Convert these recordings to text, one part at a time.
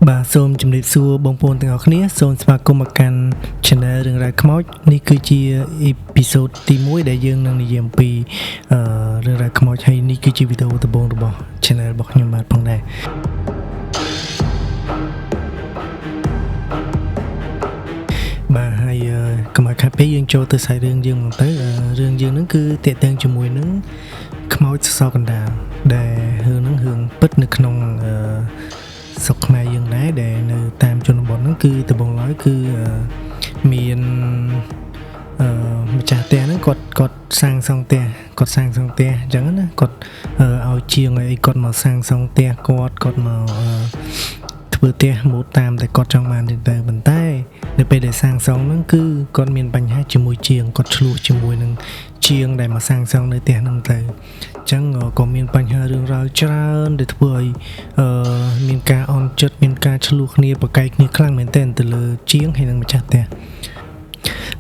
បាទសូមជម្រាបសួរបងប្អូនទាំងអស់គ្នាសូមស្វាគមន៍មកកាន់ Channel រឿងរ៉ាវខ្មោចនេះគឺជា episode ទី1ដែលយើងនឹងនិយាយអំពីរឿងរ៉ាវខ្មោចហើយនេះគឺជាវីដេអូដំបូងរបស់ Channel របស់ខ្ញុំបាទផងដែរបាទហើយកុំឲ្យខាត់ពេកយើងចូលទៅសាច់រឿងយើងមកទៅរឿងយើងហ្នឹងគឺតាក់ទងជាមួយនឹងខ្មោចសសរកណ្ដាលដែលរឿងហ្នឹងរឿងពិតនៅក្នុងស្រុកខ្មែរយើងដែរដែលនៅតាមជនបទហ្នឹងគឺដំបូងឡើយគឺមានម្ចាស់ផ្ទះហ្នឹងគាត់សាងសង់ផ្ទះគាត់សាងសង់ផ្ទះអញ្ចឹងណាគាត់ឲ្យជាងឲ្យគាត់មកសាងសង់ផ្ទះគាត់គាត់មកធ្វើផ្ទះម៉ូតតាមតែគាត់ចង់បានទៅប៉ុន្តែនៅពេលដែលសាងសង់ហ្នឹងគឺគាត់មានបញ្ហាជាមួយជាងគាត់ឆ្លោះជាមួយនឹងជាងដែលមកសាងសង់នៅផ្ទះហ្នឹងទៅអញ្ចឹងក៏មានបញ្ហារឿងរ៉ាវច្រើនដែលធ្វើឲ្យមានការអន់ចិត្តមានការឆ្លោះគ្នាប្រកែកគ្នាខ្លាំងមែនទែនទៅលើជាងហើយនិងម្ចាស់ផ្ទះ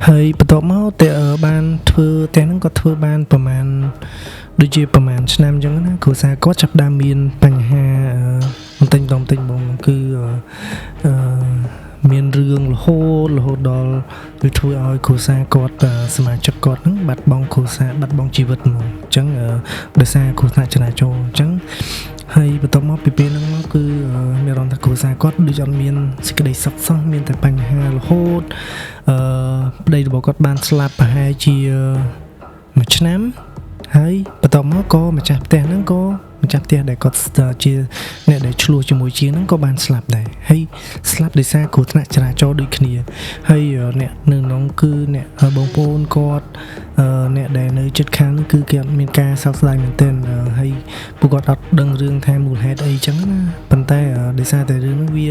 ហើយបន្ទាប់មកតែបានធ្វើផ្ទះហ្នឹងគាត់ធ្វើបានប្រហែលដូចជាប្រហែលឆ្នាំអញ្ចឹងណាគ្រួសារគាត់ចាប់ផ្ដើមមានបញ្ហាបន្តិចម្ដងបន្តិចម្ដងគឺមានរឿងរហូតដល់វាធ្វើឲ្យគ្រួសារគាត់សមាជិកគាត់ហ្នឹងបាត់បង់គ្រួសារបាត់បង់ជីវិតហ្មងអញ្ចឹងដោយសារគ្រោះថ្នាក់ចរាចរណ៍អញ្ចឹងហើយបន្ទាប់មកពីពេលហ្នឹងមកគឺមានអារម្មណ៍ថាគ្រួសារគាត់ដូចអត់មានសេចក្តីសុខសោះមានតែបញ្ហារហូតប្តីរបស់គាត់បានស្លាប់ប្រហែលជាមួយឆ្នាំហើយបន្ទាប់មកក៏ម្ចាស់ផ្ទះហ្នឹងក៏ម្ចាស់ផ្ទះដែលគាត់ជាអ្នកដែលឆ្លោះជាមួយជាងហ្នឹងក៏បានស្លាប់ដែរហើយស្លាប់ដោយសារគ្រោះថ្នាក់ចរាចរណ៍ដូចគ្នាហើយអ្នកនៅក្នុងគឺអ្នកបងប្អូនគាត់អ្នកដែលនៅជិតខាងហ្នឹងគឺគេអត់មានការសោកស្ដាយមែនទែនហើយពួកគាត់អត់ដឹងរឿងថាមូលហេតុអីចឹងណាប៉ុន្តែដោយសារតែរឿងហ្នឹងវា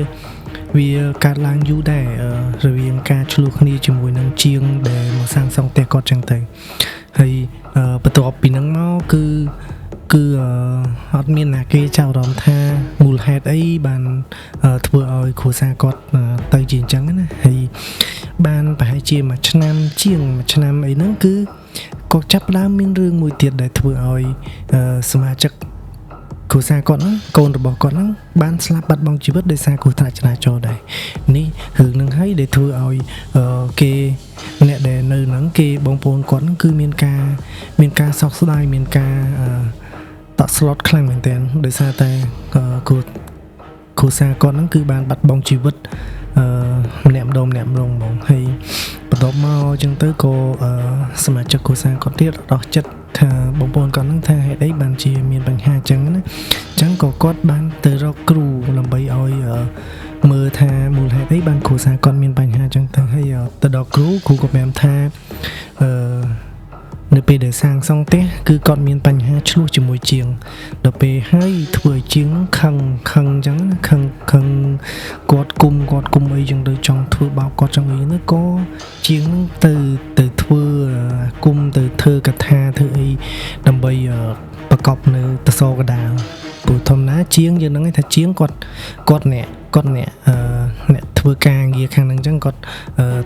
កើតឡើងយូរដែររវាងការឆ្លោះគ្នាជាមួយនឹងជាងដែលមកសាងសង់ផ្ទះគាត់ចឹងទៅហើយបន្ទាប់ពីហ្នឹងមកគឺអត់មានណាគេចាប់អារម្មណ៍ថាមូលហេតុអីបានធ្វើឲ្យគ្រួសារគាត់ទៅជាអញ្ចឹងណាហើយបានប្រហែលជាមួយឆ្នាំជាងមួយឆ្នាំអីហ្នឹងគឺក៏ចាប់ផ្ដើមមានរឿងមួយទៀតដែលធ្វើឲ្យសមាជិកគ្រួសារគាត់ហ្នឹងកូនរបស់គាត់ហ្នឹងបានស្លាប់បាត់បង់ជីវិតដោយសារគ្រោះថ្នាក់ចរាចរណ៍ដែរនេះរឿងហ្នឹងហើយដែលធ្វើឲ្យគេអ្នកដែលនៅហ្នឹងគេបងប្អូនគាត់ហ្នឹងគឺមានការសោកស្ដាយមានការតក់ស្លុតខ្លាំងមែនទែនដោយសារតែគ្រួសារគាត់ហ្នឹងគឺបានបាត់បង់ជីវិតម្នាក់ម្ដងហ្មងហើយបន្ទាប់មកអញ្ចឹងទៅក៏សមាជិកគ្រួសារគាត់ទៀតអស់ចិត្តថាបងប្អូនគាត់ហ្នឹងថាហេតុអីបានជាមានបញ្ហាអញ្ចឹងណាអញ្ចឹងក៏គាត់បានទៅរកគ្រូដើម្បីឲ្យមើលថាមូលហេតុអីបានគ្រួសារគាត់មានបញ្ហាអញ្ចឹងទៅហើយទៅដល់គ្រូក៏ប្រាប់ថានៅពេលដែលសាងសង់ផ្ទះគឺគាត់មានបញ្ហាឆ្លោះជាមួយជាងដល់ពេលហើយធ្វើឲ្យជាងខឹងអញ្ចឹងណាខឹងគាត់គុំអីចឹងទៅចង់ធ្វើបាបគាត់ចង់អីហ្នឹងក៏ជាងហ្នឹងទៅធ្វើគុំទៅធ្វើកថាធ្វើអីដើម្បីប្រកបនៅតសកដាលព្រោះធម្មតាជាងយើងហ្នឹងឯងថាជាងគាត់អ្នកអ្នកធ្វើការងារខាងហ្នឹងអញ្ចឹងគាត់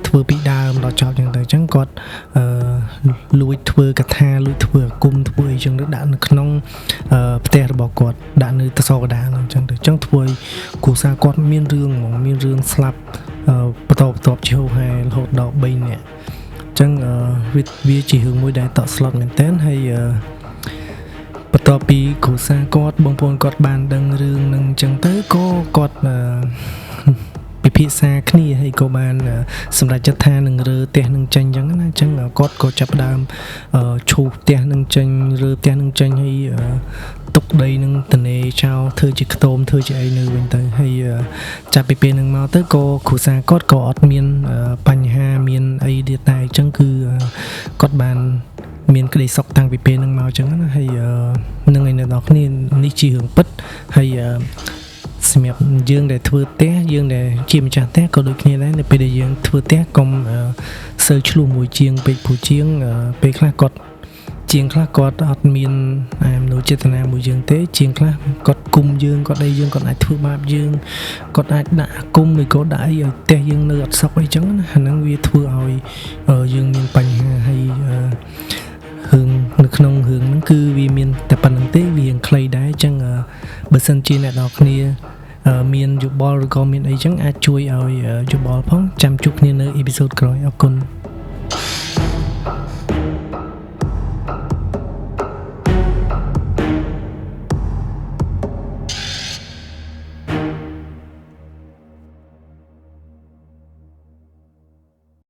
ធ្វើពីដើមដល់ចប់អញ្ចឹងទៅអញ្ចឹងគាត់លួចធ្វើកថាលួចធ្វើអាគមធ្វើអីចឹងទៅដាក់នៅក្នុងផ្ទះរបស់គាត់ដាក់នៅតសកដាលអញ្ចឹងទៅអញ្ចឹងធ្វើឲ្យគ្រួសារគាត់មានរឿងហ្មងមានរឿងស្លាប់បន្តបន្ទាប់ជាហូរហែរហូតដល់3នាក់អញ្ចឹងវាជារឿងមួយដែលតក់ស្លុតមែនទែនហើយបន្ទាប់ពីគ្រួសារគាត់បងប្អូនគាត់បានដឹងរឿងនឹងអញ្ចឹងទៅក៏គាត់ពិភាក្សាគ្នាហើយក៏បានសម្រេចចិត្តថានឹងរើផ្ទះនឹងចេញអញ្ចឹងណាអញ្ចឹងគាត់ក៏ចាប់ផ្ដើមឈូសផ្ទះនឹងចេញរើផ្ទះនឹងចេញហើយទុកដីនឹងតនេចោលធ្វើជាខ្ទមធ្វើជាអីនៅវិញទៅហើយចាប់ពីពេលនឹងមកទៅក៏គ្រួសារគាត់ក៏អត់មានបញ្ហាមានអីទៀតតែអញ្ចឹងគឺគាត់បានមានក្តីសុខតាំងពីពេលហ្នឹងមកអញ្ចឹងណាហើយនឹងឯអ្នកនរគ្នានេះជារឿងពិតហើយសម្រាប់យើងដែលធ្វើផ្ទះយើងដែលជាម្ចាស់ផ្ទះក៏ដូចគ្នាដែរនៅពេលដែលយើងធ្វើផ្ទះកុំសូវឆ្លោះមួយជាងពេកព្រោះជាងពេលខ្លះគាត់ជាងខ្លះគាត់អត់មានមនោចេតនាមួយយើងទេជាងខ្លះគាត់គុំយើងគាត់អីយើងគាត់អាចធ្វើបាបយើងគាត់អាចដាក់គុំឬក៏ដាក់អីឲ្យផ្ទះយើងនៅអត់សុខអីចឹងណាអាហ្នឹងវាធ្វើឲ្យយើងមានបញ្ហាហើយរឿងនៅក្នុងរឿងហ្នឹងគឺវាមានតែប៉ុណ្្នឹងទេវាខ្លីដែរអញ្ចឹងបើសិនជាអ្នកនរគ្នា មានយោបល់ឬក៏មានអីចឹងអាចជួយឲ្យយោបល់ផងចាំជួបគ្នានៅ episode ក្រោយអរគុណ។